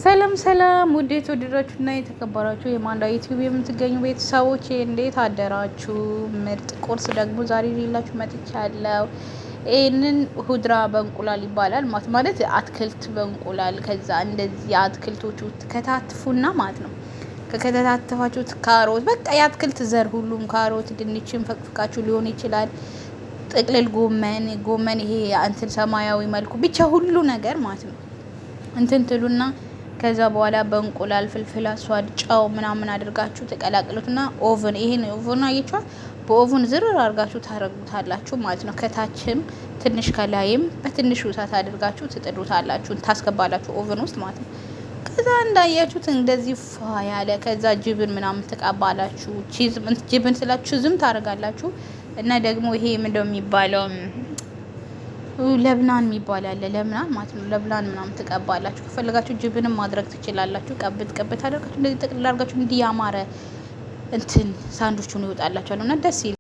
ሰላም ሰላም፣ ውድ የተወደዳችሁና የተከበራችሁ የማንዳ ዩቲዩብ የምትገኙ ቤተሰቦች እንዴት አደራችሁ? ምርጥ ቁርስ ደግሞ ዛሬ ይዤላችሁ መጥቻለሁ። ይህንን خضرة በእንቁላል ይባላል ማለት አትክልት በእንቁላል። ከዛ እንደዚህ አትክልቶቹ ከታትፉና ማለት ነው፣ ከከታተፋችሁት ካሮት፣ በቃ የአትክልት ዘር ሁሉም ካሮት፣ ድንችን ፈቅፍቃችሁ ሊሆን ይችላል። ጥቅልል ጎመን፣ ጎመን ይሄ እንትን ሰማያዊ መልኩ ብቻ ሁሉ ነገር ማለት ነው። እንትን ትሉና ከዛ በኋላ በእንቁላል فلفل أسود፣ ጨው ምናምን አድርጋችሁ ተቀላቅሉትና oven፣ ይሄን oven አየችኋል። በ oven ዝርር አድርጋችሁ ታረጉታላችሁ ማለት ነው። ከታችም ትንሽ ከላይም በትንሹ እሳት አድርጋችሁ ትጥዱታላችሁ፣ ታስገባላችሁ oven ውስጥ ማለት ነው። ከዛ እንዳያችሁት እንደዚህ ፋ ያለ፣ ከዛ جبن ምናምን ትቀባላችሁ። Cheese፣ جبن ስላችሁ cheese ም ታደርጋላችሁ እና ደግሞ ይሄ ምንድነው የሚባለው لبنة የሚባል አለ፣ لبنة ማለት ነው። لبنة ምናምን ትቀባላችሁ። ከፈለጋችሁ جبن ም ማድረግ ትችላላችሁ። ቀብት ቀብት አድርጋችሁ እንደዚህ ጠቅልል አድርጋችሁ እንዲህ ያማረ እንትን ሳንዱቹን ይወጣላችኋል እና ደስ ይላል።